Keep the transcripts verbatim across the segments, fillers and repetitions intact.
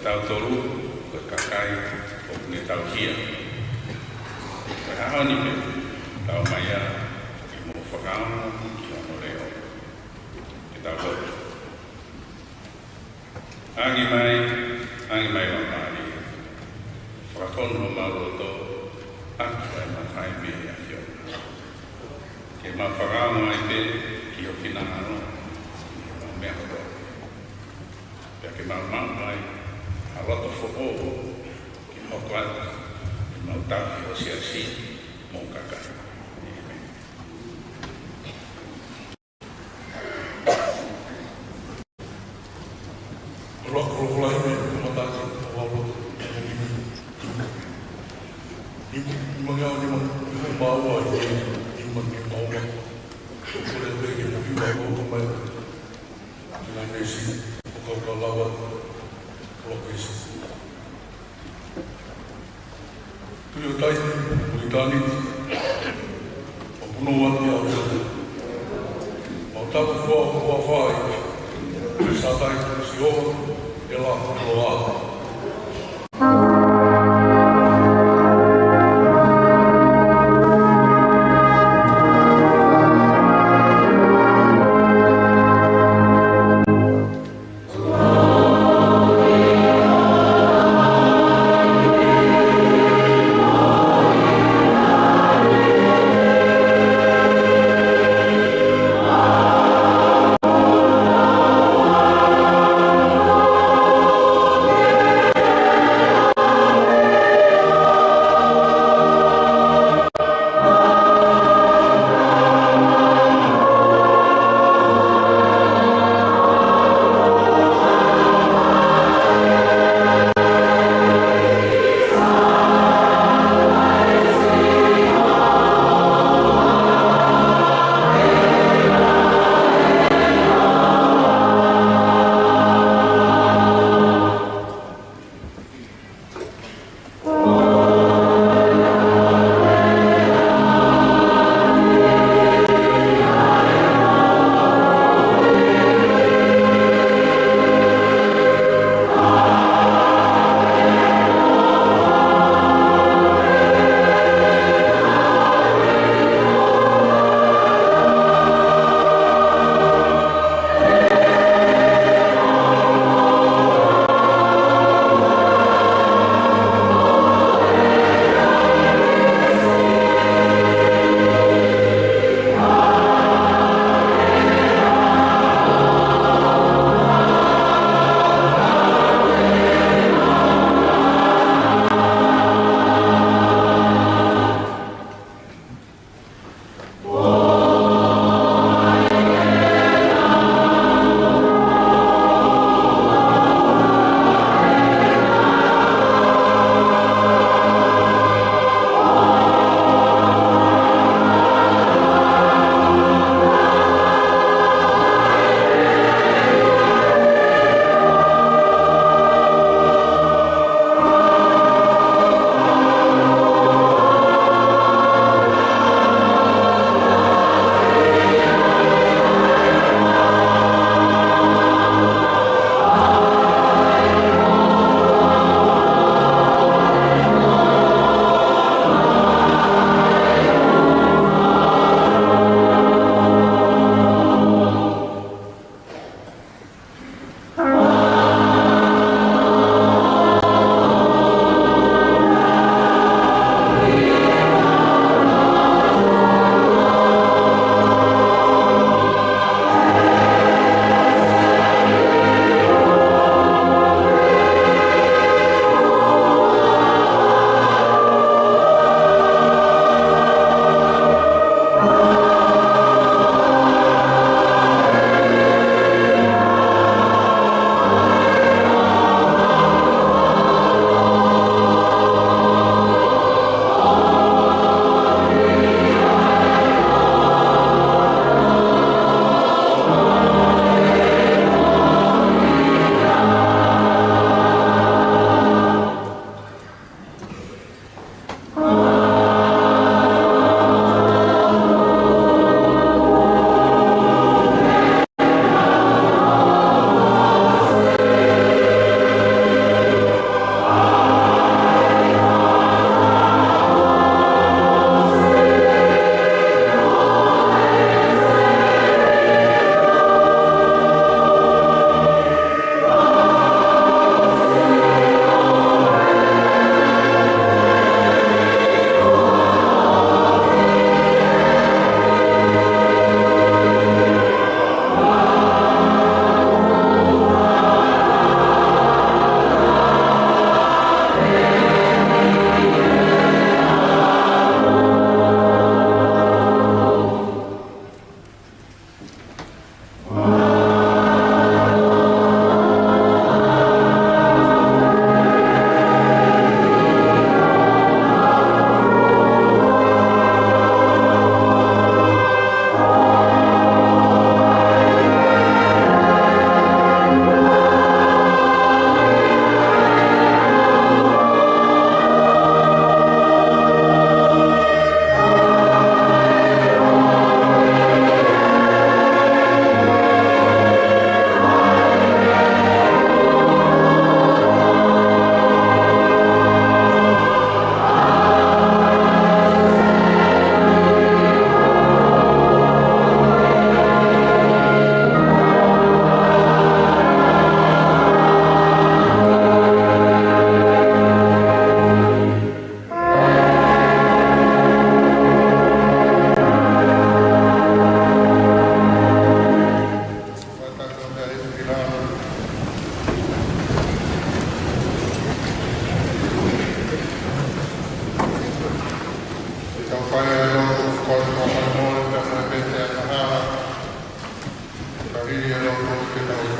Tautolu ko e kakai ʻoku ne tauhi ia. Ko e ʻaho ni pē, tau mai ā ke mou fakaongo ki hono leʻo. Ke tau lotu. Ange mai, ange mai Laumālie, fakafonu homau loto, ʻaki ʻa e mafai mei he ʻAfiona. Ke mau fakaongo ai pē ki ho finangalo ʻi heʻemau meʻa kotoa. Pea ke mau maʻu ai ha loto foʻou ke hoko atu ʻemau tauhi ho siasi mo e kakai. ʻĒmeni. Koloa, koloa, koloa, ʻi he kamata ʻaki ʻo e lotu. Ni, ni mangi au, ni mangi, ni mangi au, ni mangi au. Kole pē ke na kiwa ko ko mai. Kina nesi, ko ka ka lava, koloa kesi. Tuʻi ʻo taimi, ʻo ʻitāniti, ʻoku punou atu ʻa e ʻAfiona. Mau tapu fua, fua fai, Sātai, Sihova, ʻEla, Loa.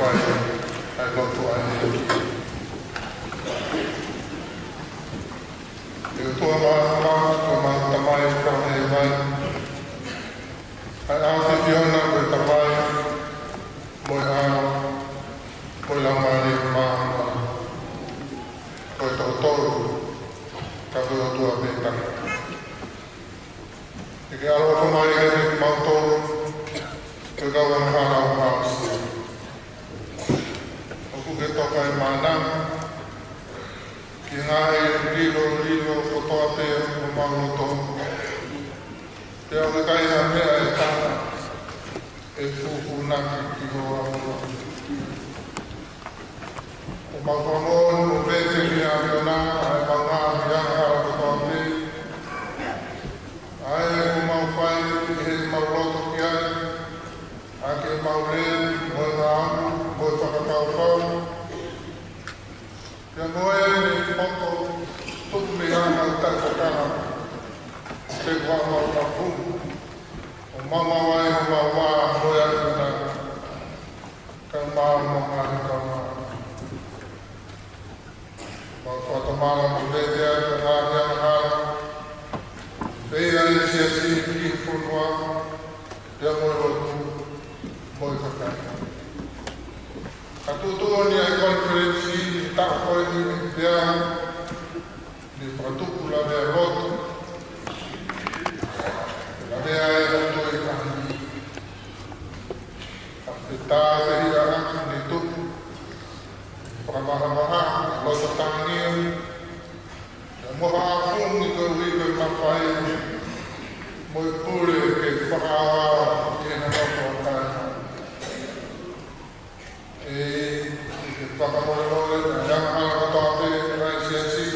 ʻa e lotu ʻa e ʻEiki. ʻE ʻOtua Māfimafi, ko homau Tamai ʻoku ʻi he langi, ʻa e ʻAfiona, ko e Tamai, mo e ʻAlo, mo e Laumālie Māʻoniʻoni, ko e totonu, ka ko e ʻOtua pē taha. ʻEiki, ʻaloʻofa mai kiate kimautolu, ko e kau angahala ʻoku aʻusia. ʻOku ke toka e mānava ki he ngaahi lilolilo kotoa pē ʻo homau loto. Pea ʻoku ʻikai ha meʻa ʻe taha ʻe fufūnaki ki ho ʻAfio. ʻOku mau fakamoʻoni ʻoku pehē ʻe he ʻAfiona ʻa e mau ngaahi angahala kotoa pē, ʻa ē ʻoku mau fai ʻi heʻemau loto ki ai, ʻaki ʻemau lea, mo e ngāue, mo e fakakaukau, pea mo e meʻa poto, tuku mei ai ʻemau taʻetokanga, pe ko haʻamau tapu, ʻo maumau ai homau vā mo e ʻAfiona, kae ʻumaʻā homau ngaahi kaungā. Mau fakatomala mo pehē atu ʻa e ngaahi angahala ʻoku fai ʻe he siasi ki he fonua, pea mo e lotu, mo e kakai. Ka tuʻutuʻuni ʻa e konifelenisi ni ʻi he taʻu ko eni, pea ne fakatupu lavea lotu, lavea ʻa e lotu ʻi he ʻaho ni. Ka fetāfehiʻa atu ne tupu, fakavahavaha, loto tāngia, pea mo ha ʻafungi koeʻuhi ko e mafai mo e pule ke fakaʻaoʻao ʻi heʻena loto ʻa e kāinga. ʻEiki, ke fakamolemole ʻa e angahala kotoa pē ʻa e siasi,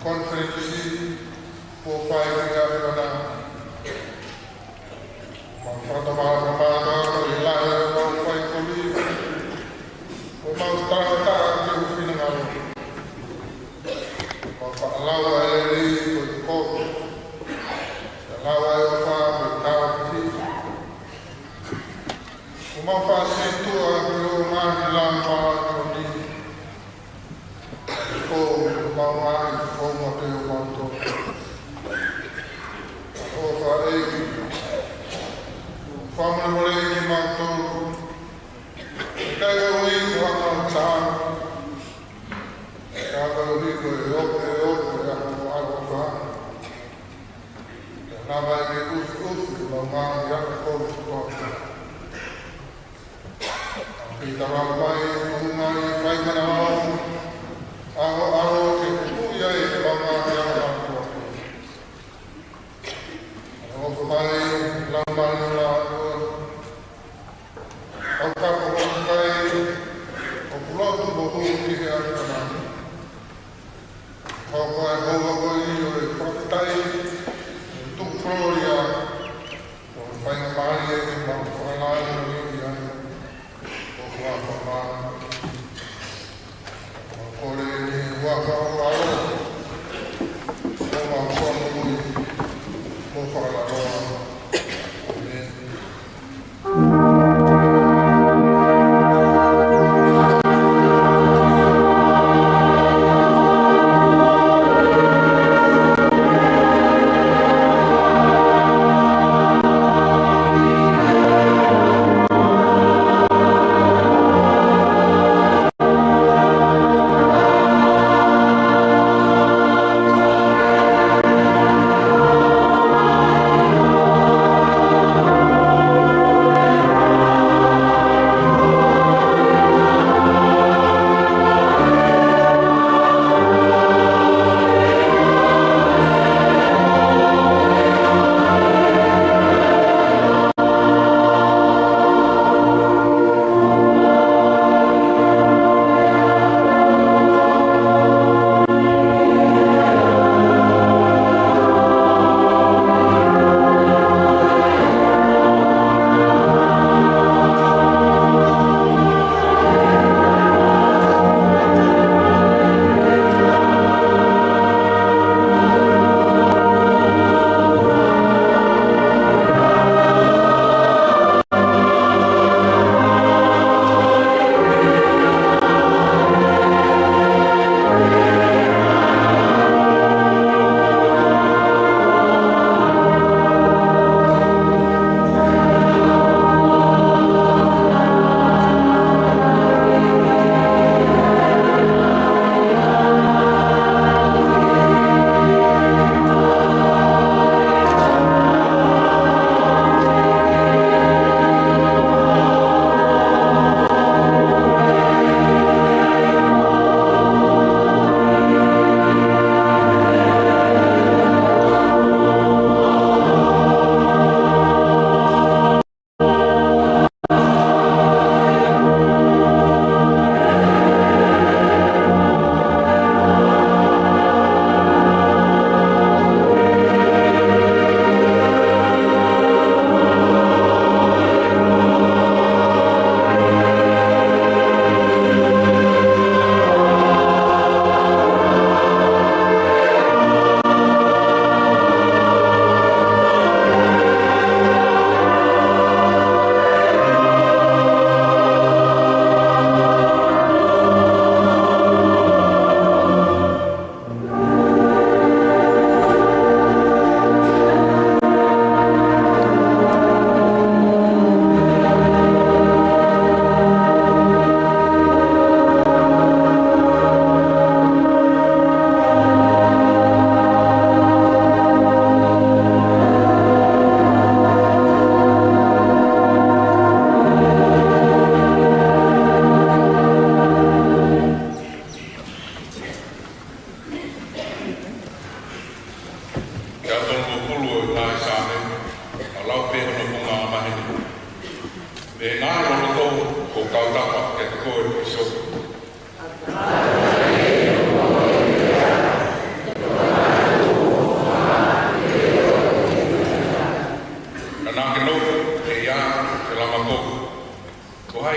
konifelenisi, kuo fai ki he ʻAfiona. Mau fakatomala, fakatomala atu ʻi he lahi ʻo e mau faikoli, ʻo e mau taʻataʻa ki ho finangalo. Mau fakalau ʻa e lelei ko e kovi, fakalau ʻa e ʻofa ko e tākiekina. ʻOku mau fakasītuʻa ki hoʻo ngaahi lao māʻoniʻoni. Ko homau ngaahi founga pē ʻoku mau tō. ʻOfa ʻEiki, fakamolemole kimautolu. ʻIkai koeʻuhi ko haʻamau taha, ka koeʻuhi ko e ʻofa, ʻofa ʻa ho ʻaloʻofa. Ke lava ke ʻufiʻufi ʻemau ngaahi ako kovi kotoa. Ke tala mai, tuʻu mai, fai mana mau, ʻa ho ʻAlo ke tuʻu ai ʻemau ngaahi ako kotoa. ʻOfa mai, Laumālie Māʻoniʻoni, ʻo ka ko e kakai ʻoku lotu mo hū ki he ʻAfiona. Ko e houalotu ko eni ʻo e fakafetaʻi, ʻo e tuku kolōlia, ʻo e faingamālie ke mau fakalahi ʻo e ia, ʻo fakafetaʻi. Mau kole ʻi he huafa ʻo ho ʻAlo, ʻo mau fakamoʻui, mo fakalaloa. ʻĒmeni.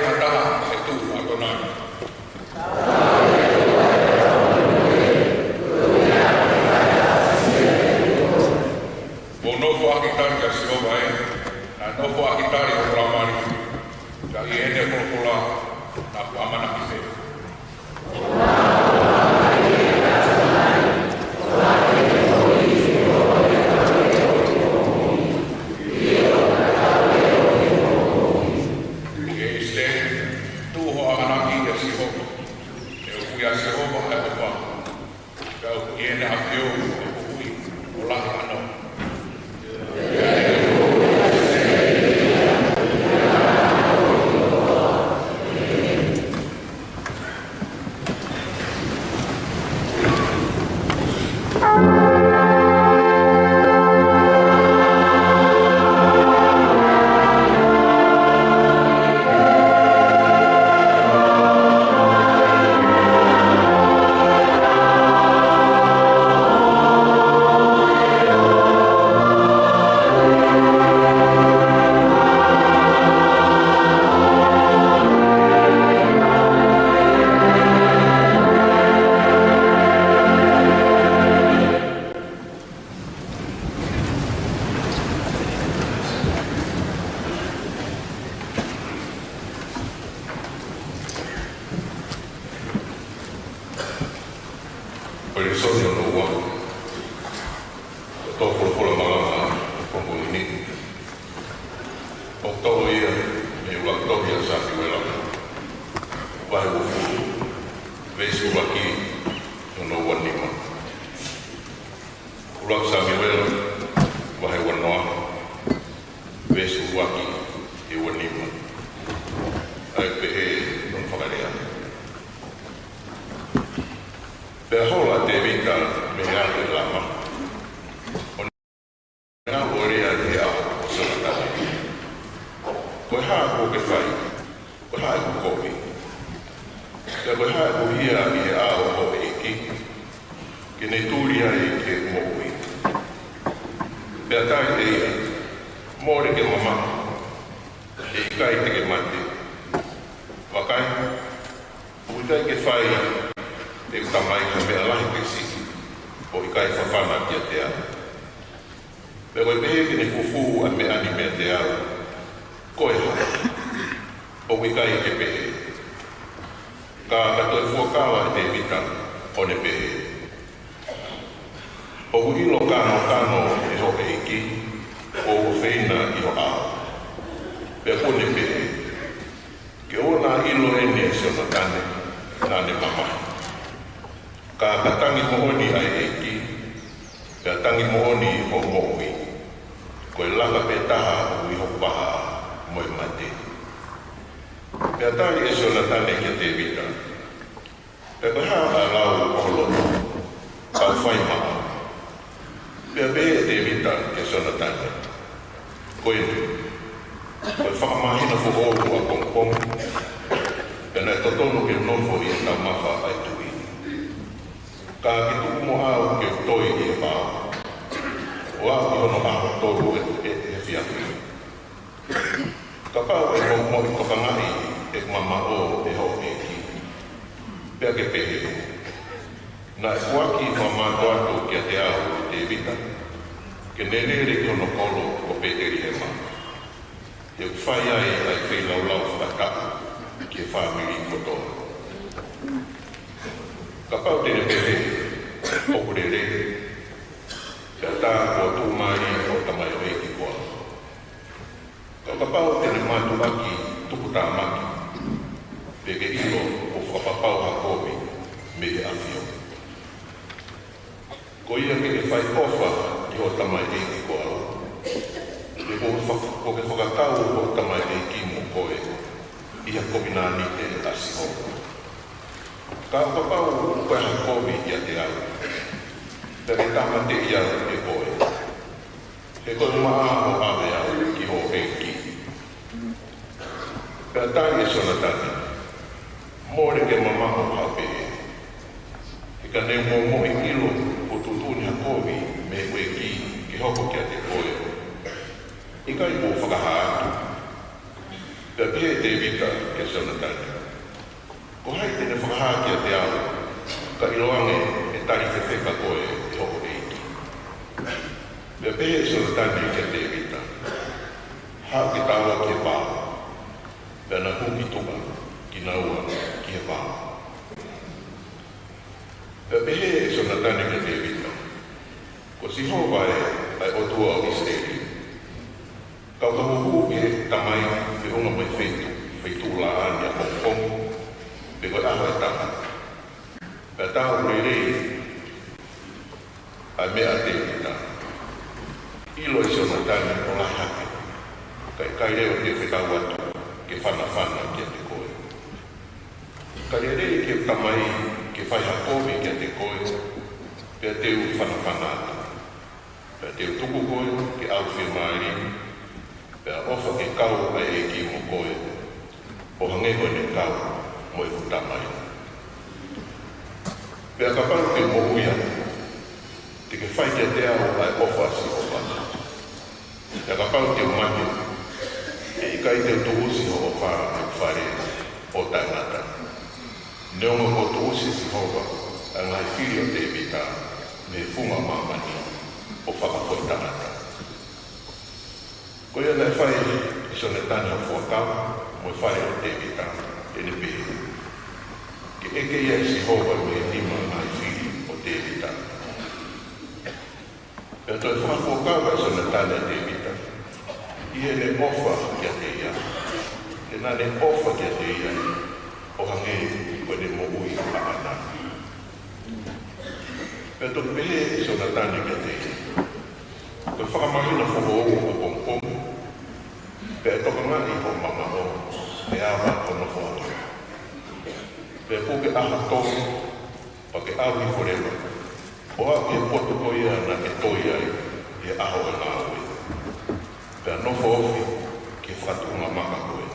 ha taha ʻe tuʻu ʻa Atonai. Mou nofo ʻaki tali kia Sihova ē, naʻa nofo ʻaki tali ʻo Laumālie, ka ʻi heʻene folofola naʻa ku ʻamanaki pē. ʻE ʻIsileli, tuʻu hoʻo ʻamanaki kia Sihova, he ʻoku ʻia Sihova ʻa e ʻofa, ka ʻoku ʻi heʻene ʻafio ʻa e moʻui ʻo lahi ʻānoa. Ko e lēsoni hono ua ʻo e tō folofola malanga ʻo e pongipongi ni, ʻoku toʻo ia mei he ʻuluaki tohi ʻa Samiuela, vahe uofulu, veesi ʻuluaki ki hono uanima. ʻUluaki Samiuela, vahe uanoa, veesi ʻuluaki ki he uanima. ʻA ia ʻoku pehē hono fakalea: Pea hola ʻa Tēvita mei he ʻapi ʻo Lama, ʻo ne aʻu ʻo lea ʻi he ʻao ʻo Sionatane: Ko e hā kuo ke fai? Ko e hā ʻeku kovi? Pea ko e hā ʻeku hia ʻi he ʻao ʻo e ʻEiki, ke ne tuli ai ki heʻeku moʻui? Pea tali ʻe ia: Mole ke mamaʻo, he ʻikai te ke mate. Vakai, ʻoku ʻikai ke fai ʻe heʻeku tamai ha meʻa lahi pe siʻi ʻo ʻikai fafana kiate au. Pea ko e pehē ke ne fufū ʻa e meʻa ni meiate au, ko e hā? ʻOku ʻikai ke pehē. Ka ka toe fuakava ʻe Tēvita, ʻo ne pehē: ʻOku ʻilo kānokano ʻe ho ʻeiki kuo u ʻofeina ʻi ho ʻao, pea kuo ne pehē: Ke ʻoua naʻa ʻilo ʻeni ʻe Sionatane naʻa ne mamahi. Ka ka tangi moʻoni ʻa e ʻEiki, pea tangi moʻoni hoʻo moʻui, ko e laka pē taha ʻoku ʻi hoku vahaʻa mo e mate. Pea tali ʻe Sionatane kia Tēvita: Pea ko e hā ʻa e lau ʻo ho loto? Kau fai maʻau. Pea pehē ʻe Tēvita kia Sionatane: Ko eni, ko e fakamāhina foʻou ʻapongipongi, pea naʻe totonu ke u nofo ʻi he taumafa ʻa e tuʻi. Ka ke tuku mo au ke u toi ʻi he vao, ʻo aʻu ki hono ʻaho tolu ʻe, ʻe, ʻe he efiafi. Kapau ʻe moʻimoʻi tokangaʻi ʻeku mamaʻo ʻe ho ʻeiki, pea ke pehē. Naʻe foaki fakamātoato kiate au ʻe Tēvita ke ne lele ki hono kolo ko Pētelihema, he ʻoku fai ai ʻa e feilaulau fakataʻu ki he fāmili kotoa. Kapau te ne pehē, ʻOku lelei, pea tā kuo tuʻumālie hoʻo tamaioʻeiki ko au. Ka kapau te ne mātuʻaki tuputāmaki, pea ke ʻilo kuo fakapapau ha kovi mei he ʻAfio. Ko ia ke ke fai ʻofa ki hoʻo tamaioʻeiki ko au, he kuo ke fa-, kuo ke fakakau hoʻo tamaioʻeiki mo koe ʻi ha kovinānite ʻa Sihova. Ka ʻo kapau ko e hā ha kovi kiate au, pea ke tāmateʻi au ʻe koe, he ko e maʻa hoʻo ʻave au ki ho ʻeiki. Pea tali ʻe Sionatane: Mole ke mamaʻo ha pehē, he ka ne u momoʻi ʻilo kuo tuʻutuʻuni ha kovi mei heʻeku ʻeiki ke hoko kiate koe, ʻikai kuo u fakahā atu. Pea pehē ʻe Tēvita: Kia Sionatane, ko hai te ne fakahā kiate au, ka ʻiloange ʻe tali fefeka koe ʻe hoʻo ʻeiki? Pea pehē ʻe Sionatane kia Tēvita, Haʻu ke tau ō ki he vao. Pea na hū ki tuʻa kinaua ki he vao. Pea pehē ʻe Sionatane kia Tēvita, Ko Sihova ē, ʻa e ʻOtua ʻo ʻIsileli, kau ka huhu ki he tamai feʻunga mo e feituʻu, feituʻu lālā ni ʻapongipongi, pe ko e ʻaho ʻe taha. Pea tā ʻoku lelei ʻa e meʻa ʻa Tēvita. ʻIlo ʻe Sionatane ʻoku lahi hake, ka ʻikai leva ke fekau atu ke fanafana kiate koe. Ka lelei ki he tamai ke fai ha kovi kiate koe, pea te u fanafana atu. Pea te u tuku koe ke ʻalu fiemālie, pea ʻofa ke kau ʻa e ʻEiki mo koe, ʻo hangē ko ʻene kau mo ʻeku tamai. Pea kapau te u moʻui atu, te ke fai kiate au ʻa e ʻofa ʻa Sihova. Pea kapau te u mate, ʻe ʻikai te u tuʻusi ho ʻofa mei he fale ʻo taʻengata. Neongo kuo tuʻusi ʻe Sihova ʻa e ngaahi fili ʻo Tēvita mei he funga māmani ʻo fakafoʻi tangata. Ko ia naʻe fai ʻe Sionatane ha fuakava mo e fale ʻo Tēvita, ʻo ne pehē, Ke ʻeke ia ʻe Sihova mei he nima ʻo e ngaahi fili ʻo Tēvita. Pea toe fakafuakava ʻe Sionatane ʻa Tēvita ʻi heʻene ʻofa kiate ia, he naʻa ne ʻofa kiate ia ʻo hangē ko ʻene moʻui ʻaʻana. Pea toki pehē ʻe Sionatane kiate ia, Ko e fakamahina foʻou ʻapongipongi, pea ʻe tokangaʻi hoʻo mamaʻo, pea ava hoʻo nofo atu. Pea puke ʻaho tolu, pea ke ʻalu hifo leva ʻo aʻu ki he potu ko ia naʻa ke toi ai ʻi he ʻaho ʻo e ngāue, pea nofo ofi ki he fakatuʻunga maka ko ē.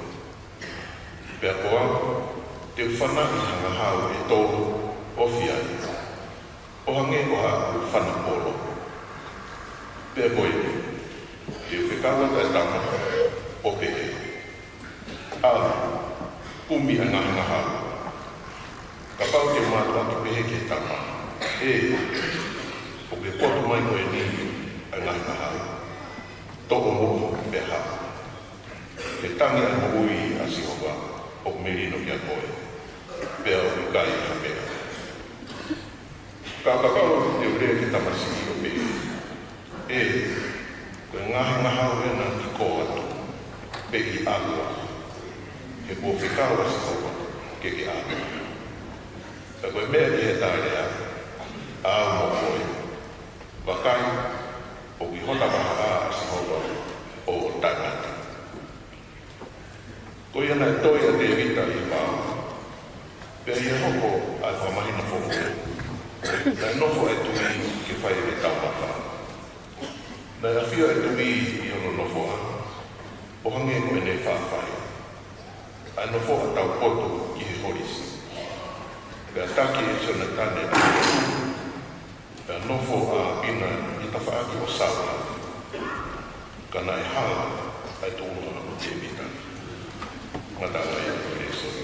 Pea ko au, te u fanaʻi ha ngahau ʻe tolu ofi ai, ʻo hangē ko haʻaku fana polo. Pea ko eni, te u fekau atu ʻa e tama, ʻo pehē, ʻAlu, kumi ʻa e ngaahi ngahau. Kapau te u mātuʻaki pehē ki he tama, ʻE, ʻoku ke poto mai ko eni ʻa e ngaahi ngahau, toʻo muʻa pea haʻu. He tangi ʻa e moʻui ʻa Sihova ʻoku melino kiate koe, pea ʻoku ʻikai ha meʻa. Ka kapau te u lea ki he tamasiʻi ʻo pehē, ʻE, ko e ngaahi ngahau ena ʻi koa atu, pe ʻi ʻalu ā, he kuo fekau ʻa Sihova ke ke ʻalu. Pea ko e meʻa ʻi heʻeta lea, ʻa au mo koe, vakai, ʻoku ʻi hota vahaʻa ʻa Sihova ʻo taʻengata. Ko ia naʻe toi ʻa Tēvita ʻi he vao, pea ʻi he hoko ʻa e fakamahina foʻou, naʻe nofo ʻa e tuʻi ke fai ʻene taumafa. Naʻe ʻafio ʻa e tuʻi ʻi hono nofoʻanga, ʻo hangē ko ʻene faʻa fai, ʻa e nofoʻa taupotu ki he holisi. Pea taki ʻe Sionatane ʻa e tuʻi, pea nofo ʻa ʻApina ʻi he tafaʻaki ʻo Saula, ka naʻe hala ʻa e tuʻunga ʻo Tēvita. Ngata ai ʻa e lēsoni.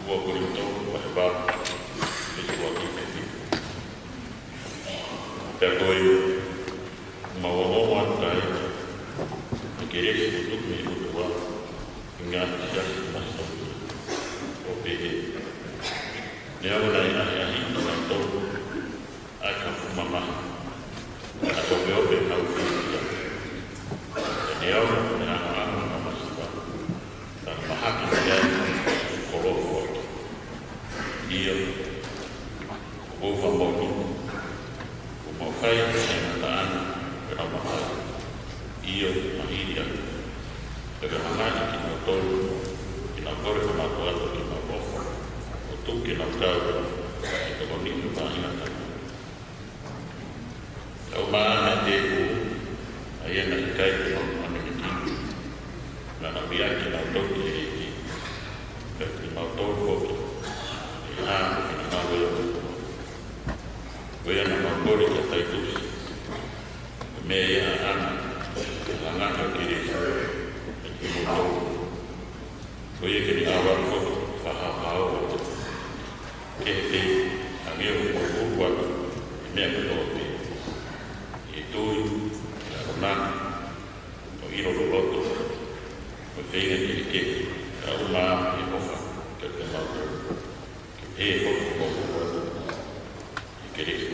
Ua Kolinitō, vahe ua, veesi ua ki he fitu. Pea ko ia, ʻoku mau ongoʻi atu ai, ʻa e kelesi kuo tuku mei he ʻOtua ki he ngaahi siasi mātuʻa, ʻo pehē, neongo naʻe ʻahiʻahiʻi kinautolu ʻa e kau fuʻu mamahi, ʻa e opeope ʻoku nau fiefia, pea neongo ʻenau angaʻanga masiva, naʻe mahaki ki ai ʻa e kolo foaki. ʻIo, ʻoku ou fakamoʻoni, kuo mau fai ʻa e ngataʻanga ʻo ʻenau mafai. ʻIo, mahili ange, pea ke hanga ʻe kinautolu ke nau kole ke mau ʻoatu ʻemau ʻofa, ʻo tuku ke nau tau ʻi he tokoni ʻo e faʻahinga tapu. Ka ʻoku maʻa e tēpile, ʻa ia naʻe ʻikai ke mau ʻamanekina, naʻa nau liʻaki kinautolu ʻe he ʻEiki, pea kimautolu foki ʻe hā ʻi he ngāue ʻo e ʻOtua. Ko ia naʻa mau kole kia Taitusi, ko e meʻa ia ʻa ʻana, ke hanga ʻe Kalaisi ʻo ʻiate kimoutolu. Ko ia ke ne ʻave ʻa e fakahaohaoa, ke te hangē ʻoku mou ʻoatu ʻa e meʻa kotoa pē, ʻi he tui, ʻi he akonaki, mo e ʻilo loloto, mo e feinga kehekehe, kae ʻumaʻā ʻa e ʻofa kiate kimautolu. Ke pehē foki ʻoku mou ʻoatu ʻa Kalaisi.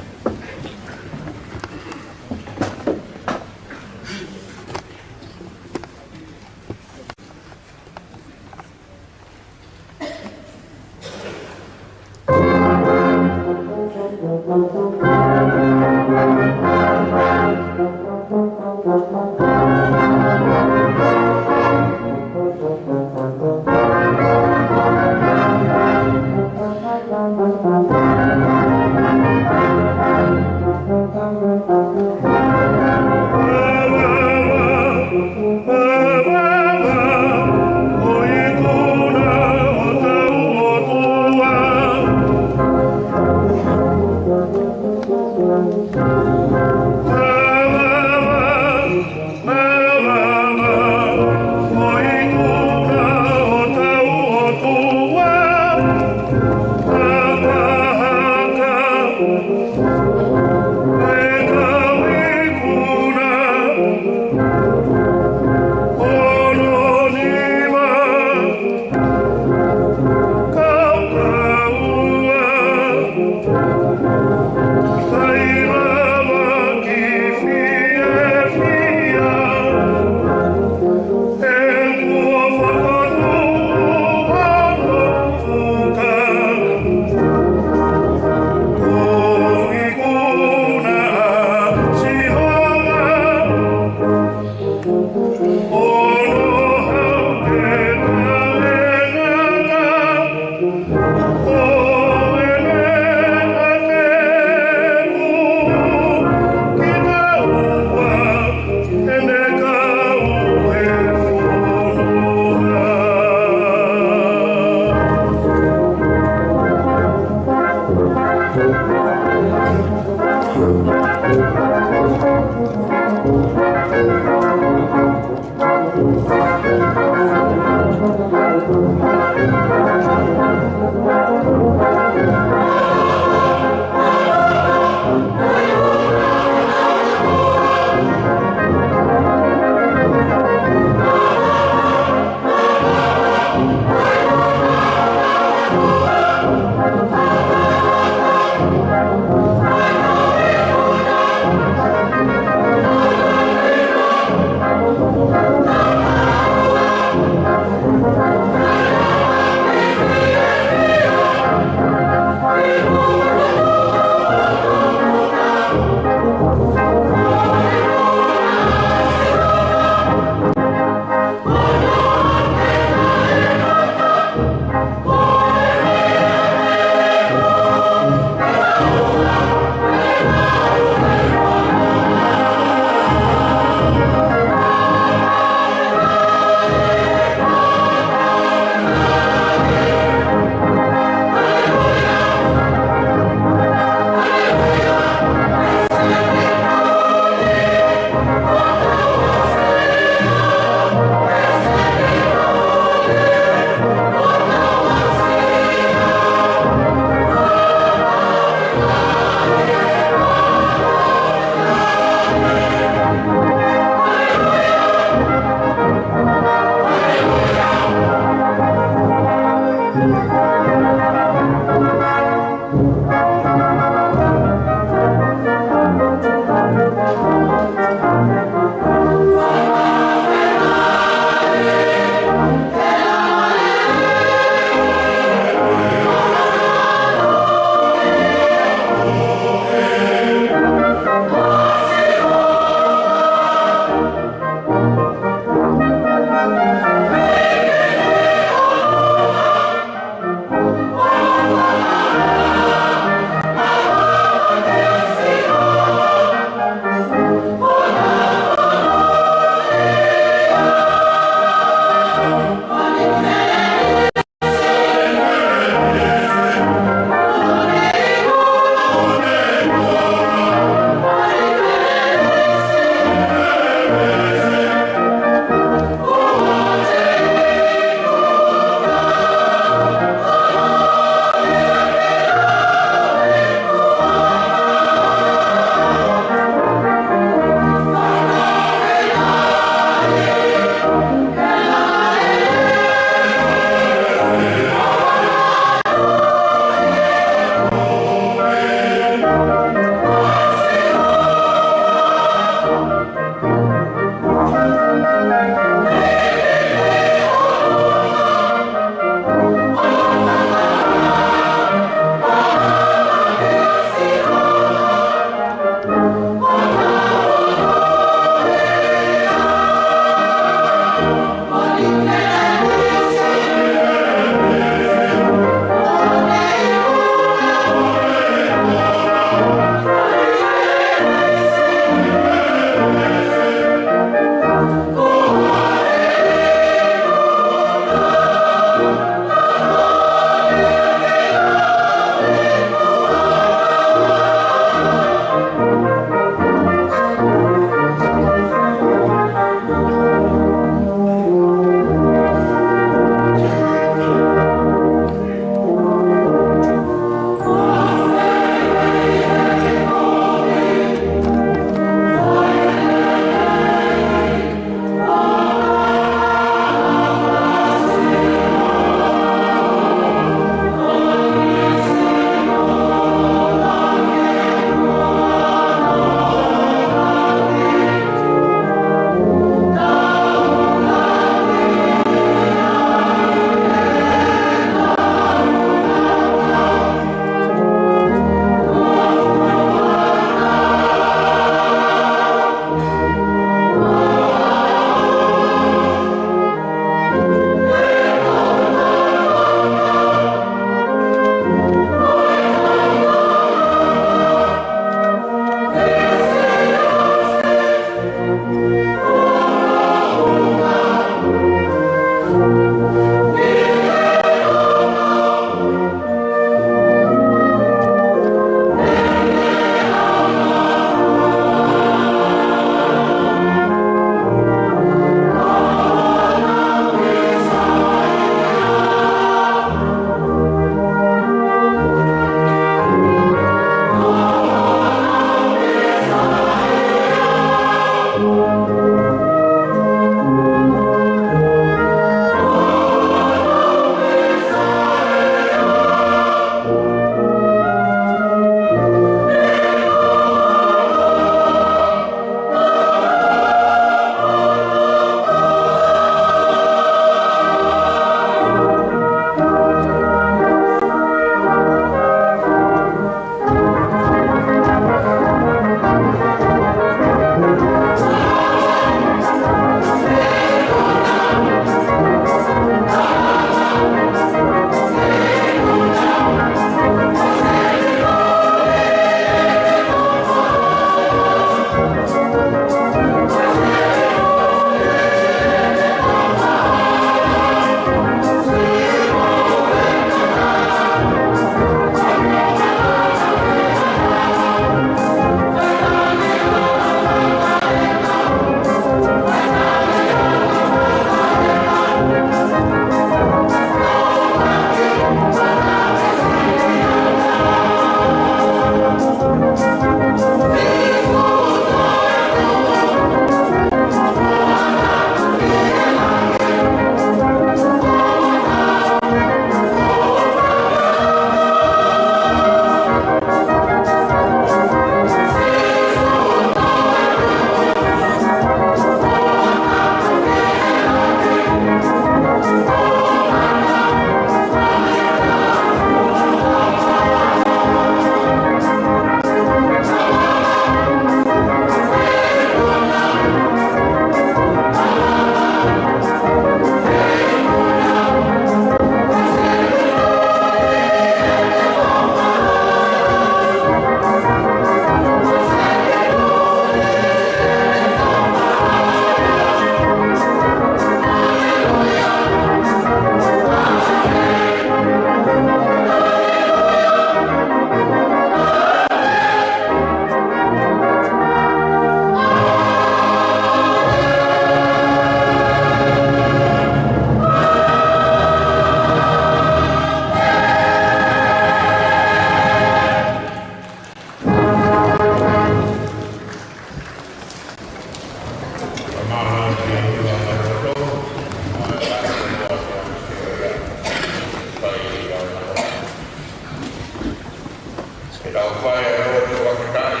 Tau fai ʻa e lotu fakafetaʻi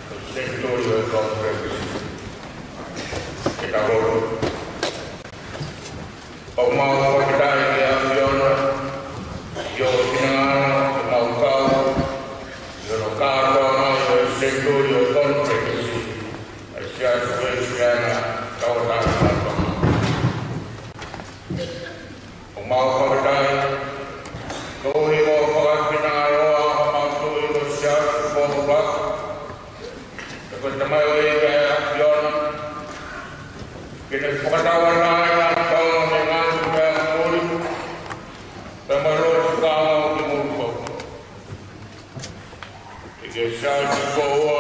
ʻo e senituli ʻo e konifelenisi. Ke tau lotu. ʻOku mau fakafetaʻi ki he ʻAfiona, ʻi hoʻo finangalo ke mau kau ʻi hono kātoanga ʻo e senituli ʻo e konifelenisi ʻa e Siasi Uēsiliana Tauʻatāina ʻo Tonga. ʻOku mau fakafetaʻi koeʻuhi ko hoʻo fakafinangalo ʻa homau Tuʻi ko Siaosi Fōfōfā, ʻa ia ko e tamaioʻeiki ʻa e ʻAfiona, ke ne fakatauʻatāinaʻi ʻa Tonga mei he ngaahi meʻa muli, pea mo e lotu fakaongo ki muli foki. ʻEiki Siaosi Fōua,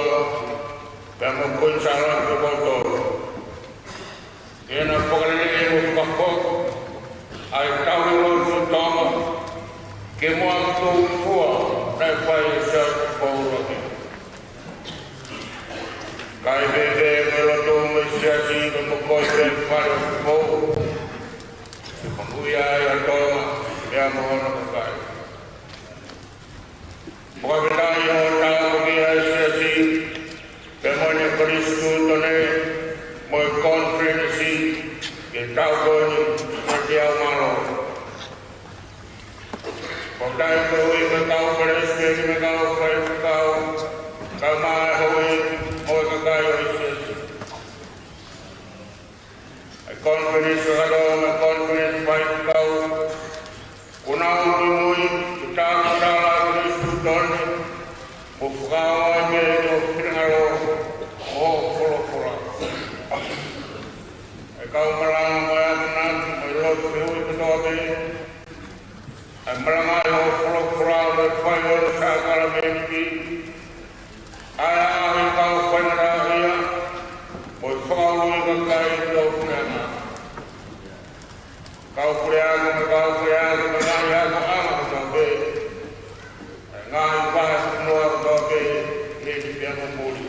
pea mo Kuini Sālote Tupou Tolu, ke na fakaleleiʻi mo fakafoki ʻa e tauhi lotu ʻo Tonga, ke muʻa tuʻu fua naʻe fai ʻe Siaosi Fōua ki. Kae pehē ki he lotu mei he Siasi, ke mo koi pē fale ʻo Tupou, ke monūʻia ai ʻa Tonga, pea mo hono kakai. Fakafetaʻi hoʻo tāpuakiʻi ʻa e Siasi, pea mo ʻene Konisitūtone, mo e konifelenisi, ki he taʻu ko eni, mo e teau mālō. Fakafetaʻi koeʻuhi ko e kau palesiteni, mo e kau faifekau, kau mai hoi, mo e kakai ʻo e Siasi. ʻA e konifelenisi fakataha mo e konifelenisi faifekau, kuo nau muimui ke tākitala ʻa e Konisitūtone, mo fakaongo mai ki hoʻo finangalo, mo hoʻo folofola. ʻA e kau malanga mo e ʻamanaki, mo e lotu fehuʻi kotoa pē, ʻa e malanga ʻi hoʻo folofola mo e fai ʻo e sākalamēniti, ʻa e ʻaʻahi kau faingataʻaʻia, mo e fakaului kakai ki hoʻo puleʻanga. Kau puleako mo e kau puleako mo e ngaahi akoʻanga kotoa pē, ʻa e ngaahi vahefonua kotoa pē, ʻi heni pea mo muli.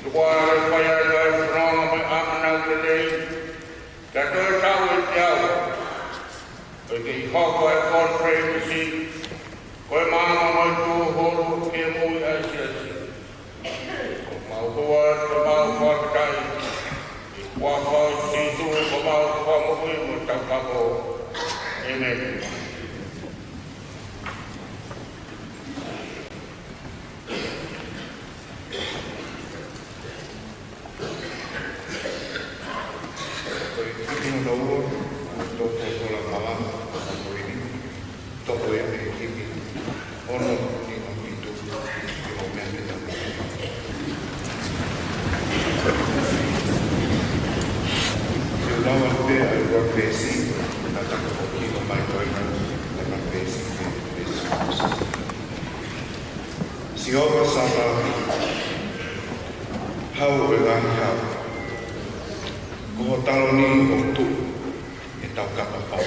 Tuku ā ke fai ʻa e fononga mo e ʻamanaki lelei, ke toe tau e teau, ʻo kei hoko e konifelenisi ko e maama mo e tūhulu ki he moʻui ʻa e Siasi. ʻOku mau hua, ʻoku mau fakafetaʻi, ʻi he huafa ʻo Sīsū ko homau Fakamoʻui mo e Taukapo. ʻĒmeni. Ko e himi hono ua, ʻa e Toko Tola Malama, ʻa ko eni, toʻo ia mei he himi ono nima fitu, ʻi hoʻo meʻa ke tau. Te u lau atu pē ʻa e ua veesi, ʻa e takapoki ʻo mai ko ena, ʻa e ua veesi, veesi. Sihova Sāpaoti, Hau ʻo e ngaahi hau, ko ho taloni ʻoku tuʻu ʻi he taukapa fau.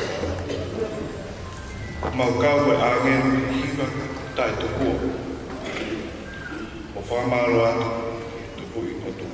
Mau kau mo e ʻāngelo ʻi he hiva taʻetukua, ʻo fakamālō atu ki he Tupuʻi ʻOtua.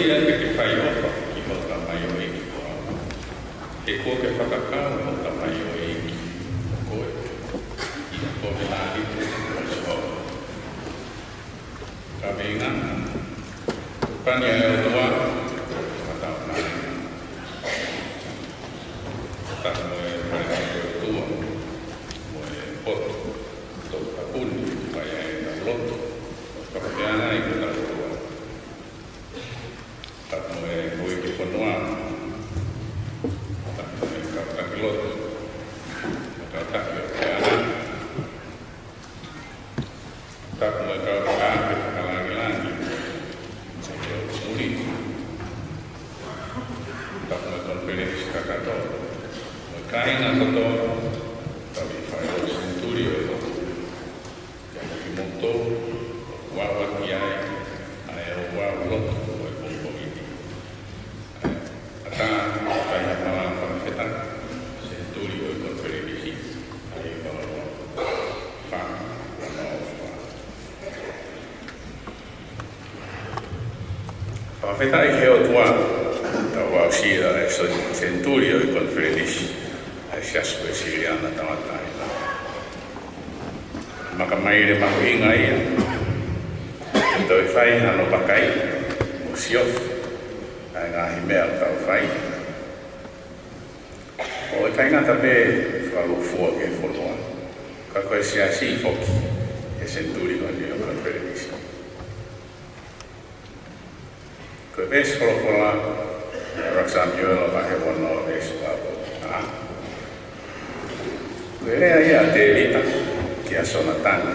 Ia ke ke fai ʻofa ki hoʻo tamaioʻeiki ko au, he kuo ke fakakau hoʻo tamaioʻeiki ko koe ʻi he kovinānite mo Sihova. Ka mei ngana, pani ʻa e ʻOtua, fakatau mai. Tapu mo e fale ʻa e ʻOtua, mo e poto, tau kapuni, fai ai ʻetau lotu, fakafeangai ki hotau ʻOtua. Tapu mo e houʻeiki fonua, tapu mo e kau taki lotu, mo e kau taki ʻo e ʻaho. Tapu mo e kau fakaafe fakalāngilangi, mo e kau muli. Tapu mo e konifelenisi kakato, mo e kāinga kotoa, tau ʻi he fai ʻo e senituli ʻo e lotu. Pea mo kimoutolu, ʻoku vave ki ai ʻa e ouau lotu ʻo e pongipongi ni. ʻAtā, ʻoku ʻikai ha malanga fakafetaʻi, senituli ʻo e konifelenisi, ʻa ia ʻoku lava. Fā, ono, fā. Fakafetaʻi ki he ʻOtua, tau aʻusia e sen-, senituli ʻo e konifelenisi, ʻa e Siasi Uēsiliana Tauʻatāina. Makamaile mahuʻinga ia, ke toe fai hano vakai, mo siofi ʻa e ngaahi meʻa ʻoku tau fai. ʻOku ʻikai ngata pē fakalūkufua ki he fonua, ka ko e siasi foki ʻi he senituli ko eni ʻo e konifelenisi. Ko e veesi folofola, ʻa Samiuela vahe ono veesi fā. Ko e lea ia ʻa Tēvita kia Sonatane,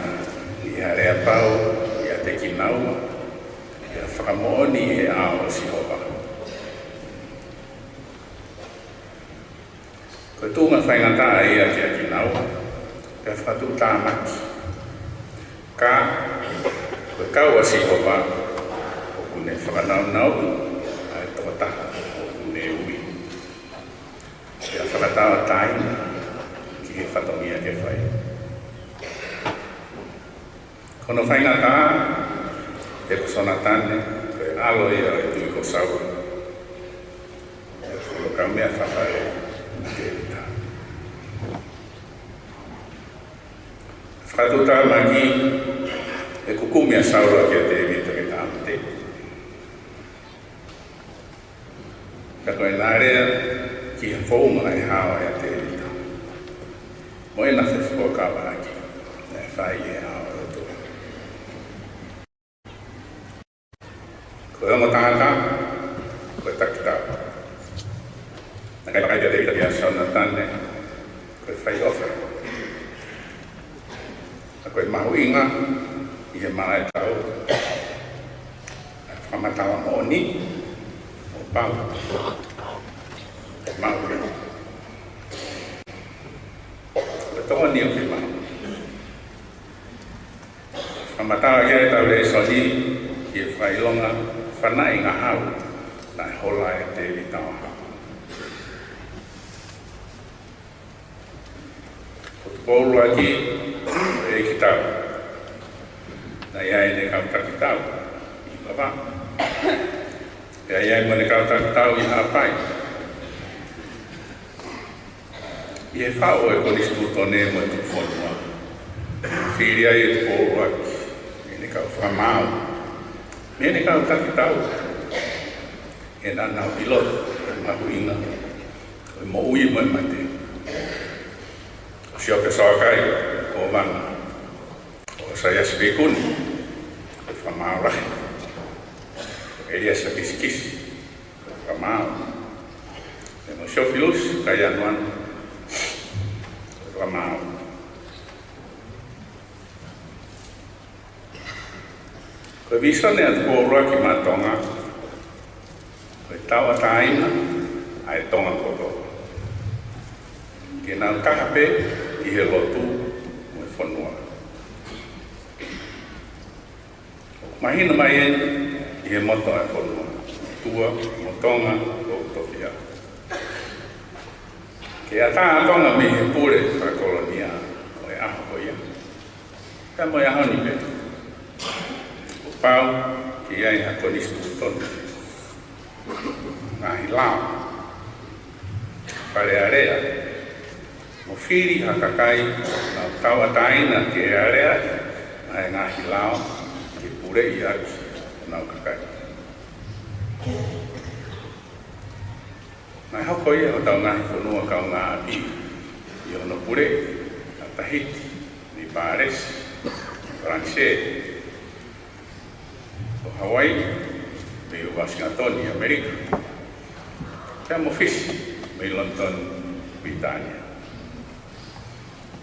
ʻi ha lea pau ʻiate kinaua, ʻi ha fakamoʻoni ʻi he ʻao ʻo Sihova. Ko e tuʻunga faingataʻa ia kia kinaua, pea fakatuʻutāmaki. Ka, ko e kau ʻa Sihova, ʻoku ne fakanaunauʻi ʻa e tokotaha ʻoku ne ui. Pea fakatauʻatāina ki he fatongia ke fai. Ko hono faingataʻa, he ko Sonatane, ko e ʻalo ia ʻo e tuʻi ko Saula. Ko e kaumeʻa fafale ʻo Tēvita. Fakatuʻutāmaki, he kuo kumi ʻa Saula kia Tēvita ke tāmateʻi. Ka ko ʻena lea ki he founga ʻe hao ʻe Tēvita, mo ʻena fefuakava ʻaki, naʻe fai ʻi he ʻao ʻo e ʻOtua. Ko e ongo tangata, ko e takitau. Naʻe ʻikai vakai pē ʻa Tēvita kia Sonatane, ko e fai ʻofa. Ka ko e mahuʻinga ʻi he malaʻe tau, fakamatala moʻoni, ʻo pau, mahuʻinga. Ko e tokoni ʻo e fiemaʻu. Fakamatala ki ai ʻetau lēsoni, ki he fakaʻilonga fanaʻi ngahau naʻe hola ʻe Tēvita ʻo haʻu. Ko Tupou ʻUluaki, ʻe ʻEiki Tau. Naʻe ʻi ai ʻene kau taki tau ʻi Vavaʻu. Pea ʻi ai mo ʻene kau taki tau ʻi Haʻapai. ʻI he faʻu ʻo e konisitūtone mo e tuʻufonua, fili ai ʻe Tupou ʻUluaki ʻene kau fakamaau mei heʻene kau taki tau, he naʻa nau ʻilo e mahuʻinga ʻo e moʻui mo e mate. Ko Siope Soakai, ko Vanga, ko Saiasi Veikuni, ko e fakamaau lahi. Ko ʻEliesa Kisikisi, ko e fakamaau. Pea mo Siofilusi Kaianuanu, ko e fakamaau. Ko e vīsone ʻa Tupou ʻUluaki maʻa Tonga, ko e tauʻatāina ʻa e Tonga kotoa, ke nau taha pē ʻi he lotu mo e fonua. ʻOku mahino mai eni ʻi he moto ʻa e fonua, Tua mo Tonga ʻoku tofiʻa. Ke ʻatā ʻa Tonga mei he pule fakakolonia ʻo e ʻaho ko ia, pea mo e ʻaho ni pē, kuo pau ke ʻi ai ha konisitūtone. Fili ha kakai naʻa nau tauʻatāina ke aleaʻi ʻa e ngaahi lao ke puleʻi ʻaki honau kakai. Naʻe hoko ia ʻi hotau ngaahi fonua kaungāʻapi ʻi hono puleʻi ʻa Tahiti, Nepalese, Falanisē, ʻo Hawaiʻi, mei Uasingatoni, ʻAmelika, pea mo Fisi, mei Lonitoni, Pilitānia.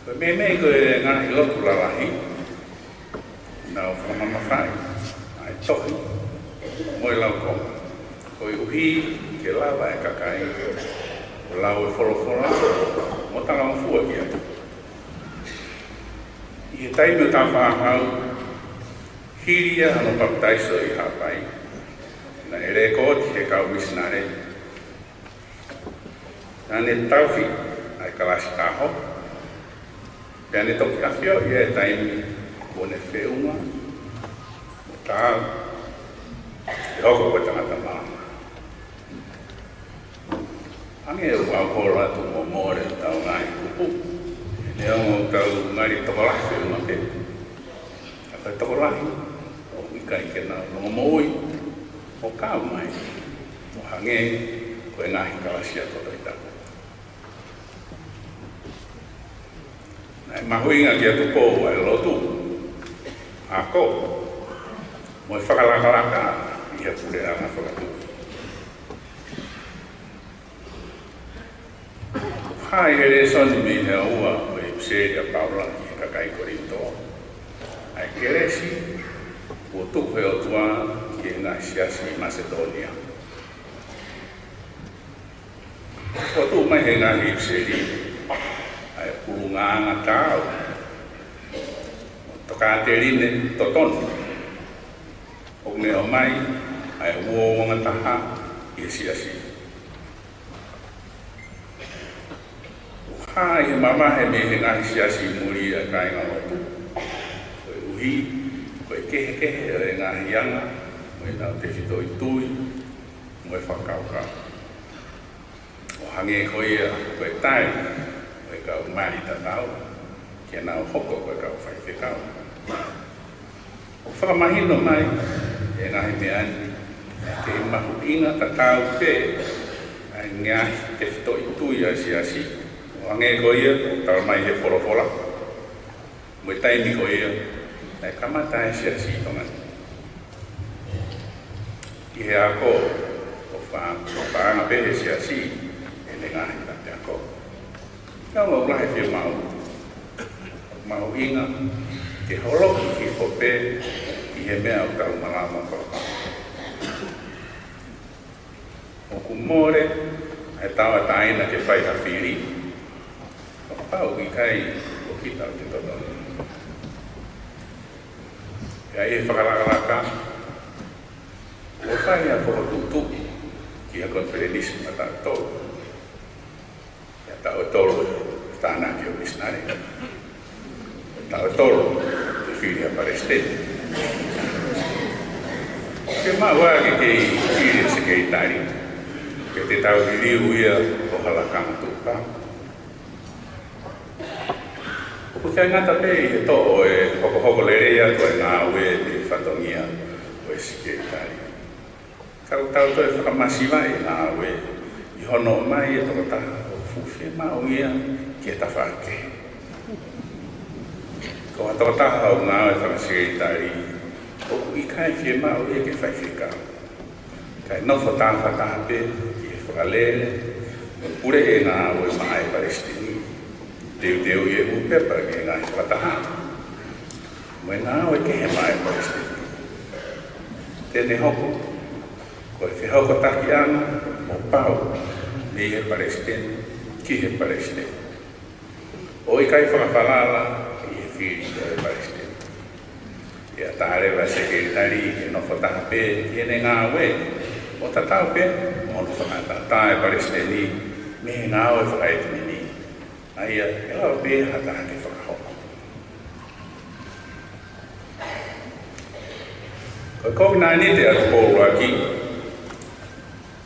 Ko e meimei ko e ngaahi lotu lalahi, naʻa nau fakamamafaʻi ʻa e tohi mo e laukonga, koeʻuhi ke lava e kakai ʻo lau e folofola mo talangofua ki ai. ʻI he taimi ʻo Tāufaʻāhau, hili ia hono papitaiso ʻi Haʻapai, naʻe lēkooti ʻe he kau misinale naʻa ne tauhi ʻa e kalasi taʻu hongofulu, pea ne toki ʻafioʻi ʻa e taimi kuo ne feʻunga mo taau ke hoko ko e tangata malanga. Hangē ʻoku ou kole atu mo Mole ʻi heʻetau ngaahi kupu, neongo ʻetau ngali tokolahi feʻunga pē, ka ko e tokolahi ʻoku ʻikai ke nau longomoʻui ʻo kau mai ʻo hangē ko e ngaahi kalasi ako Tohi Tapu. Naʻe mahuʻinga kia Tupou ʻa e lotu, ako, mo e fakalakalaka ʻi he puleʻanga fakatuʻi. Hā ʻi he lēsoni mei he ua ʻo e ʻipiseli ʻa Paula ki he kakai Kolinitō, ʻa e kelesi kuo tuku ʻe he ʻOtua ki he ngaahi siasi ʻi Masitōnia. Kuo tuʻu mai he ngaahi ʻipiseli ʻa e ʻulungaanga taau mo e tokāteline totonu ʻoku ne ʻomai ʻa e uouangataha ʻi he siasi. Kuo hā ʻi he mavahe mei he ngaahi siasi muli ʻa e kāingalotu, koeʻuhi ko e kehekehe ʻo e ngaahi anga mo ʻenau tefitoʻi tui mo e fakakaukau, ʻo hangē ko ia ko e tali ʻo e kau mali tatau ke nau hoko ko e kau faifekau. ʻOku fakamahino mai ʻe he ngaahi meʻa ni ʻa e kei mahuʻinga tatau pē ʻa e ngaahi tefitoʻi tui ʻa e siasi, ʻo hangē ko ia ʻoku tala mai ʻe he folofola, mo e taimi ko ia naʻe kamata ʻa e siasi ʻi Tonga ni. ʻI he ako, ʻoku fa-, ʻoku fakaanga pē ʻe he siasi ʻene ngaahi taʻe ako. Ka ʻoku lahi e fiemaʻu, mahuʻinga ke holoki hifo pē ʻi he meʻa ʻoku tau malava fakapapau. ʻOku mole ʻa e tauʻatāina ke fai ha fili, kapau ʻoku ʻikai ko kita ʻoku totonu. Pea ʻi he fakalakalaka, kuo fai ha fokotuʻutuʻu ki ha konifelenisi mataʻitolu. ʻI he taʻu ʻe tolu e tānaki ʻo e misinale. Taʻu ʻe tolu e fili ʻa e palesiteni. Ke maʻu ā ke kei fili ʻa e sekelitali, ke te tau liliu ia ʻo ha lakanga tukupā. ʻOku ʻikai ngata pē ʻi he toʻo e hokohoko lelei atu e ngāue mei he fatongia ʻo e sekelitali, ka ʻoku tau toe fakamasivaʻi e ngāue ʻi hono ʻomai e tokotaha ʻoku fuʻu fiemaʻu ia ki he tafaʻaki kehe. Ko ha tokotaha ʻoku ngāue fakasekelitali ʻoku ʻikai fiemaʻu ia ke faifekau, kae nofo tāfataha pē ʻi he fakalele mo e puleʻi e ngāue maʻa e palesiteni, teuteuʻi e nūpepa ki he ngaahi fakataha mo e ngāue kehe maʻa e palesiteni. Te ne hoko ko e fehokotakiʻanga mo pau mei he palesiteni ki he palesiteni, ʻo ʻikai fakafalala ʻi he fili ʻo e palesiteni. ʻE ʻatā leva e sekelitali ke nofo taha pē ki heʻene ngāue, ʻo tatau pē mo hono fakaʻatā e palesiteni mei he ngāue fakaʻekumeni, ʻa ia ʻe lava pē ha taha ke fakahoko. Ko e kovinānite ʻa Tupou ʻUluaki,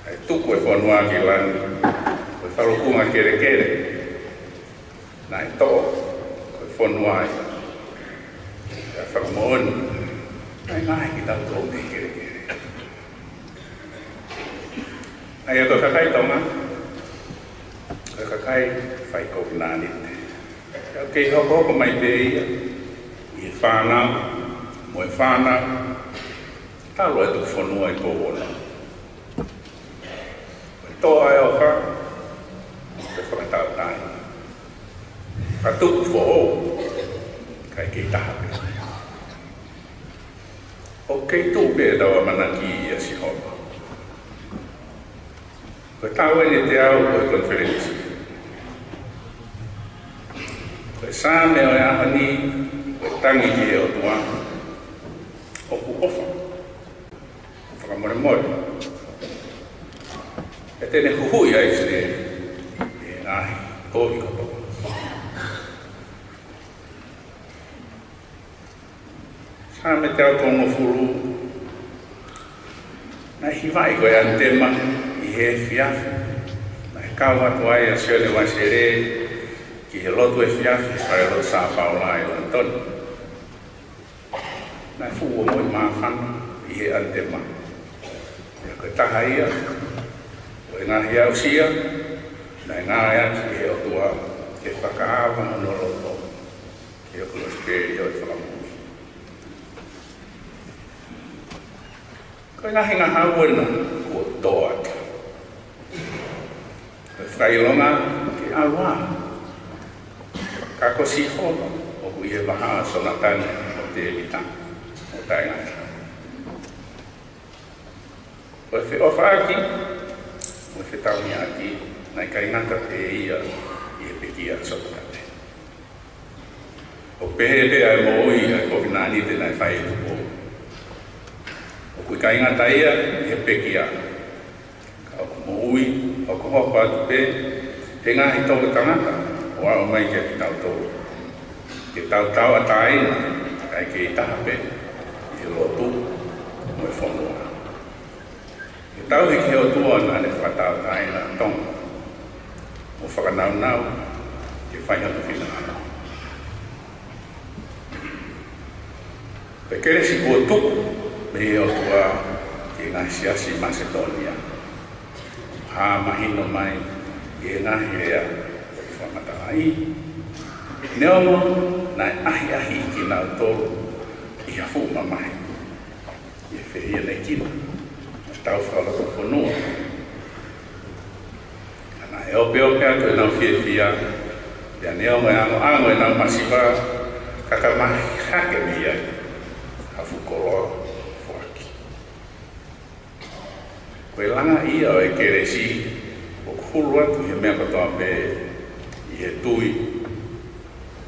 ʻa e tuku e fonua ki langi, ko e falukunga kelekele, Naʻe tō, ko e fonua ia. Pea fakamoʻoni, naʻe ngaahi kitautolu mei he kelekele. ʻA ia ko e kakai Tonga, ko e kakai fai kovinānite. Pea kei hokohoko mai pē ia, ʻi he fānau, mo e fānau, talu e tuku fonua ʻi Pouono. Ko e tō ʻa e ʻofa, ko e fakatautai. Ka tuku foʻou, kae kei taha pē. ʻOku kei tuʻu pē ʻetau ʻamanaki ʻia Sihova. Ko e taʻu eni ʻe teau ʻo e konifelenisi. Ko e Saame ʻo e ʻaho ni, ko e tangi ki he ʻOtua, ʻoku ʻofa, fakamolemole. Pea te ne huhuʻi ʻa ʻIsileli mei he ngaahi kovi kotoa. Saame teau tolungofulu, naʻe hivaʻi ko e ʻanitema ʻi he efiafi. Naʻe kau atu ai ʻa Sione Uēsilī ki he lotu efiafi, falelotu Sā Paula ʻi Lonitoni. Naʻe fuʻu ongoʻi māfana ʻi he ʻanitema. Pea ko e taha ia ʻo e ngaahi aʻusia naʻe ngāueʻaki ʻe he ʻOtua ke fakaava hono loto ki he kosipeli ʻo e fakamoʻui. Ko e ngaahi ngahau ena kuo tō atu. Ko e fakaʻilonga ke ʻalu ā. Ka ko Sihova ʻoku ʻi he vahaʻa ʻo Sonatane mo Tēvita mo taʻengata. Ko e feʻofaʻaki mo e fetauhiʻaki naʻe ʻikai ngata pē ia ʻi he pekia ʻa Sonatane. ʻOku pehē pē ʻa e moʻui ʻa e kovinānite naʻe fai ʻe Tupou. ʻOku ʻikai ngata ia ʻi he pekia, ka ʻoku moʻui hokohoko atu pē he ngaahi toko tangata ʻo aʻu mai kiate kitautolu. Ke tau tauʻatāina, kae kei taha pē ʻi he lotu mo e fonua. Ke tauhi ki he ʻOtua naʻa ne fakatauʻatāina ʻa Tonga, mo fakanaunau ke fai hono finangalo. Ko e kelesi kuo tuku mei he ʻOtua ki he ngaahi siasi Masitōnia, ʻoku hā mahino mai ʻi he ngaahi lea ʻoku fakamatalaʻi. Neongo naʻe ʻahiʻahiʻi kinautolu ʻi ha fuʻu mamahi ʻi he fehiʻanekina ʻa e tau fakalotofonua. Ka naʻe opeope atu ʻenau fiefia, pea neongo e angoango ʻenau masiva, ka ka mahi hake mei ai ha fuʻu koloa foaki. Ko e langa ia ʻo e kelesi ʻoku hulu atu he meʻa kotoa pē, ʻi he tui,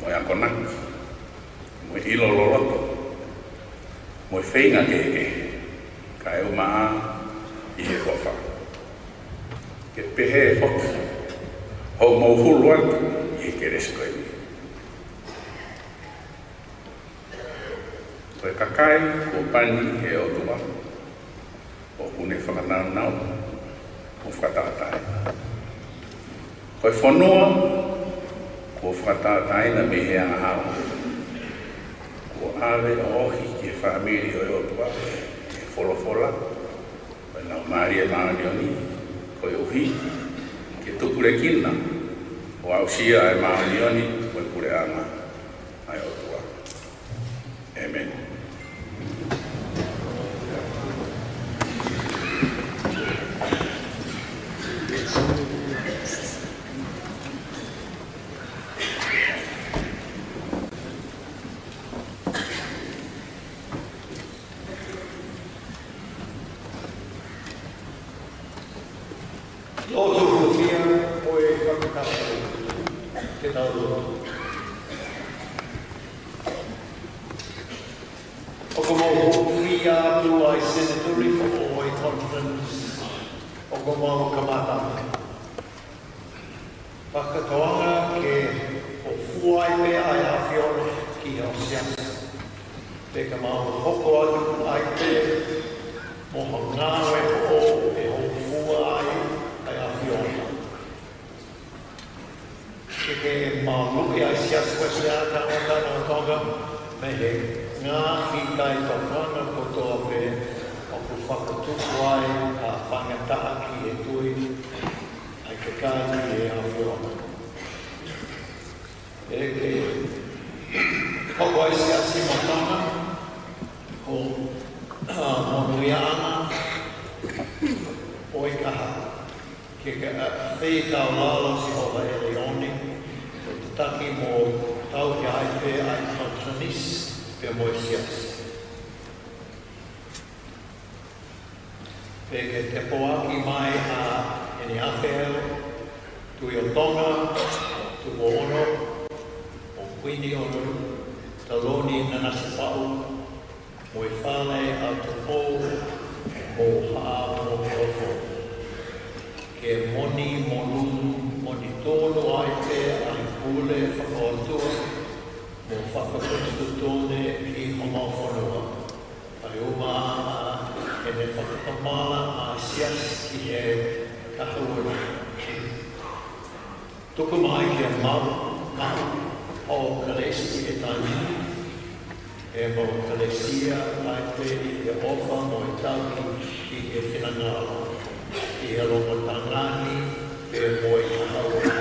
mo e akonaki, mo e ʻilo loloto, mo e feinga kehekehe, kae ʻumaʻā ʻi he ʻofa. Ke pehē foki hoʻomou hulu atu ʻi he kelesi ko eni. Ko e kakai kuo pani ʻe he ʻOtua, ʻoku ne fakanaunau mo fakatauʻatāina. Ko e fonua kuo fakatauʻatāina mei he angahala, kuo ʻave ʻo ohi ki he fāmili ʻo e ʻOtua ʻi he folofola, ko e Laumālie Māʻoniʻoni, koeʻuhi ke tupulekina ʻo aʻusia ʻa e māʻoniʻoni mo e puleʻanga ʻa e ʻOtua. ʻĒmeni. Lotu hūfia mo e fakatapu. Ke tau lotu. ʻOku mau hūfia atu ʻa e senituli foʻou ʻo e conference. ʻOku mau kamata. Fakakātoanga ke ʻoua ʻe fai pē ʻa e ʻAfiona ki he ʻOtua. Pea ka mau hoko atu ai pē mo ha ngāue foʻou ʻe hōifua ai ʻa e ʻAfiona. Ke ke maluʻi ʻa e Siasi Uēsiliana Kangatanga ʻo Tonga mei he ngaahi taʻetokanga kotoa pē ʻoku fakatupu ai ʻa e faingataʻa ki he tui ʻa e kakai ʻi he ʻAfiona. Pea ke hoko ʻa e Siasi mo Tonga ko e, ʻa, monūʻiaʻanga ʻo e kahaʻu. Ke ke, ʻa, feitaulalo Sihova ʻElioni, ʻo tataki mo tauhi ai pē ʻa e Tautahanisi pea mo e Siasi. Pea ke tepōaki mai ʻa ʻEne ʻAfio, Tuʻi ʻo Tonga, Tupou Ono, ʻo Kuini ʻo Honolulu, Taloni Nanasipauʻu, mo e Fale ʻa Tupou mo Haʻa Moheofo. Ke moni monū, moni tonu ai pē ʻa e pule fakaʻotua mo fakakonititūtone ʻi homau fonua. Kae ʻumaʻā ʻa ʻEne fakatomala ʻa e Siasi ki he kahaʻu na. Tuku mai ke mau, mau, ʻo Kalaisi ʻi he taimi ni, ʻe mau Kalaisi ai pē ʻi he ʻofa mo e tauhi ʻi he finangalo, ʻi he longoaʻa ni pea mo e kahaʻu na.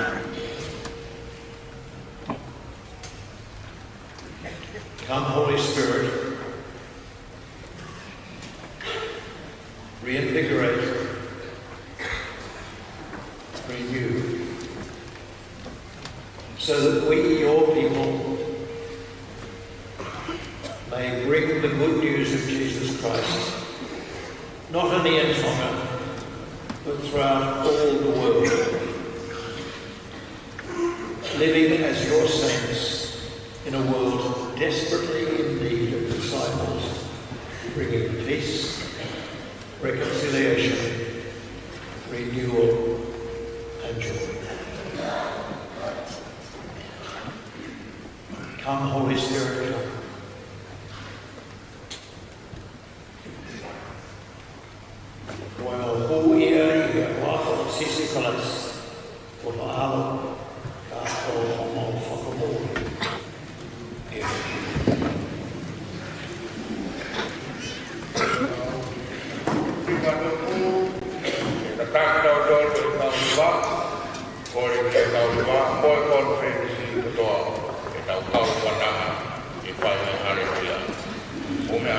Come, Holy Spirit, reinvigorate, renew, so that we, your people, may bring the good news of Jesus Christ, not only in Tonga, but throughout all the world. Living as your saints in a world desperately in need of disciples, bringing peace, reconciliation, renewal, and joy. Come, Holy Spirit, come. Ko e hū ia ʻi he huafa ʻo Sīsū Kalaisi, ko ho ʻAlo, ka ko homau Fakamoʻui. ʻĒmeni. Tataki tautolu ʻi he kau hiva, kole ke tau hiva, ko e konifelenisi kotoa, ke tau kau fakataha, ʻi he fai ʻa e Haleluia. ʻO meʻa.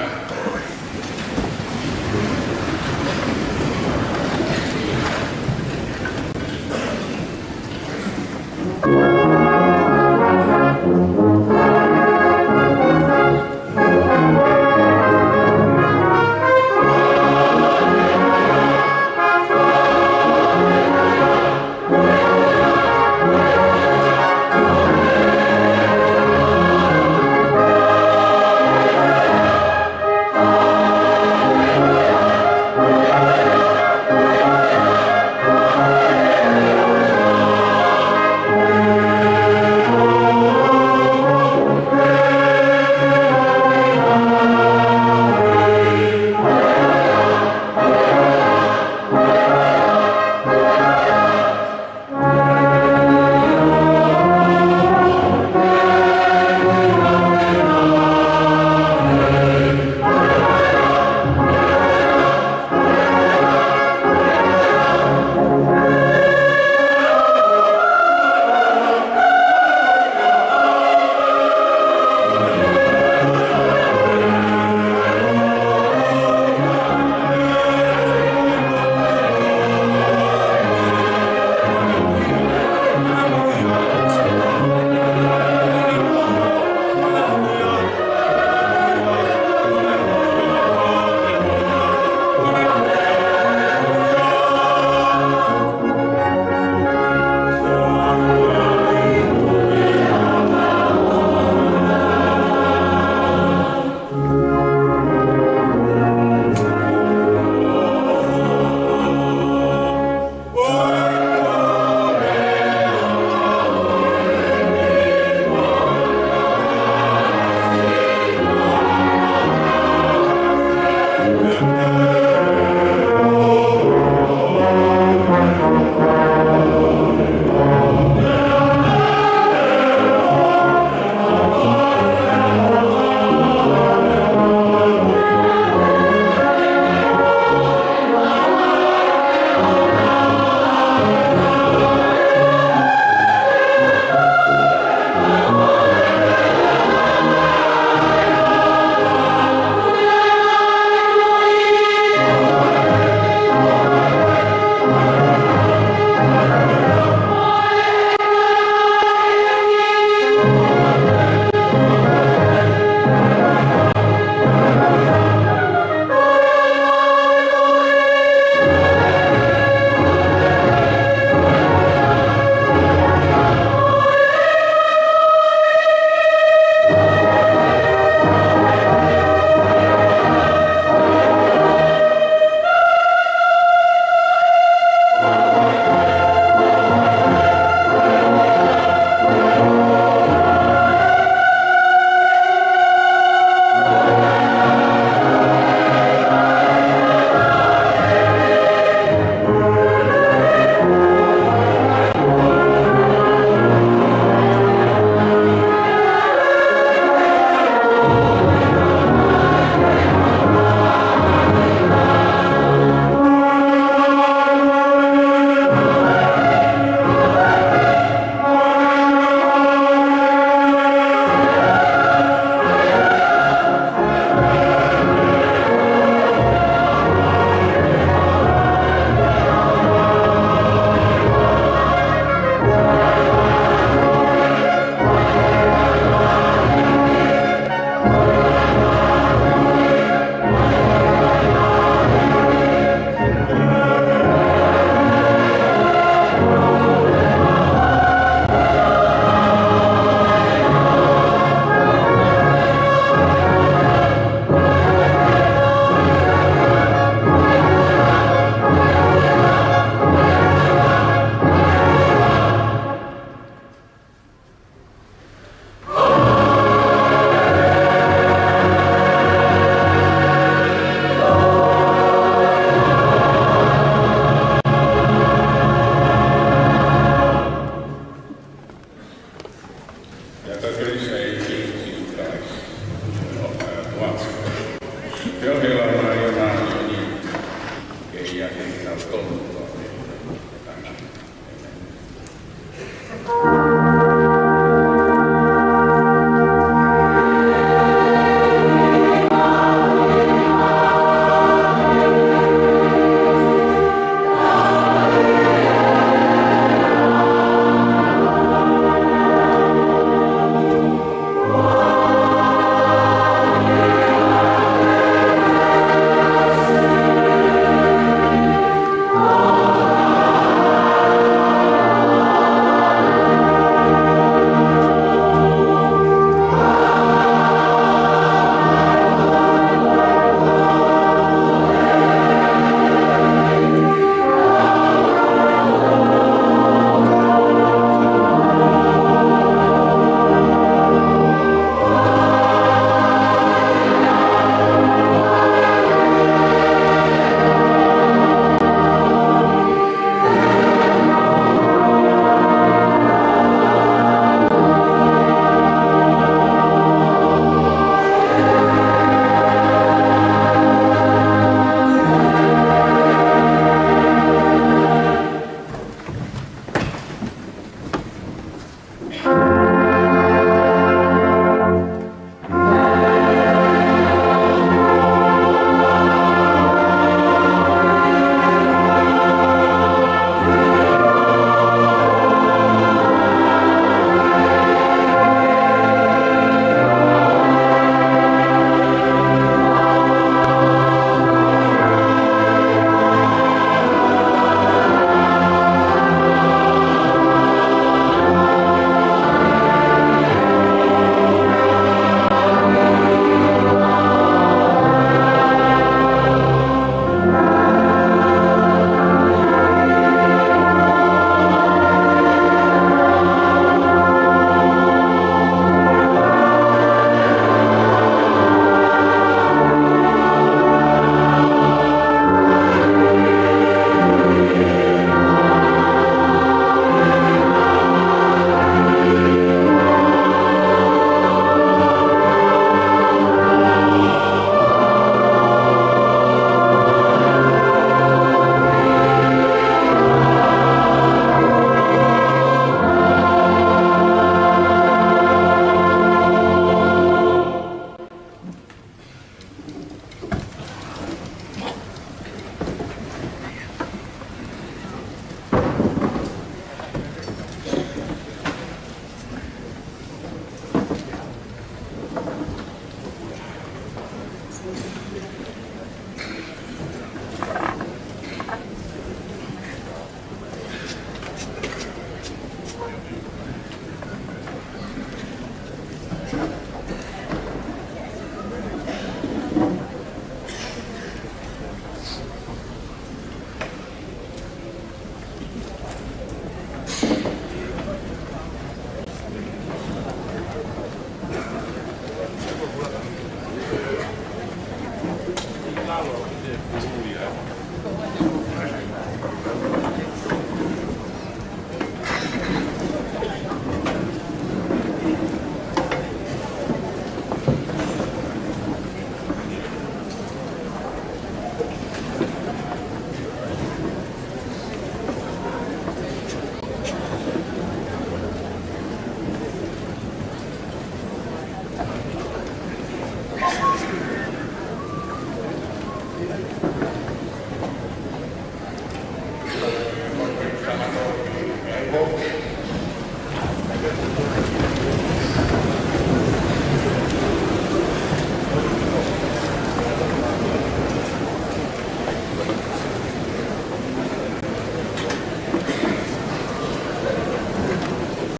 Kelisi ʻa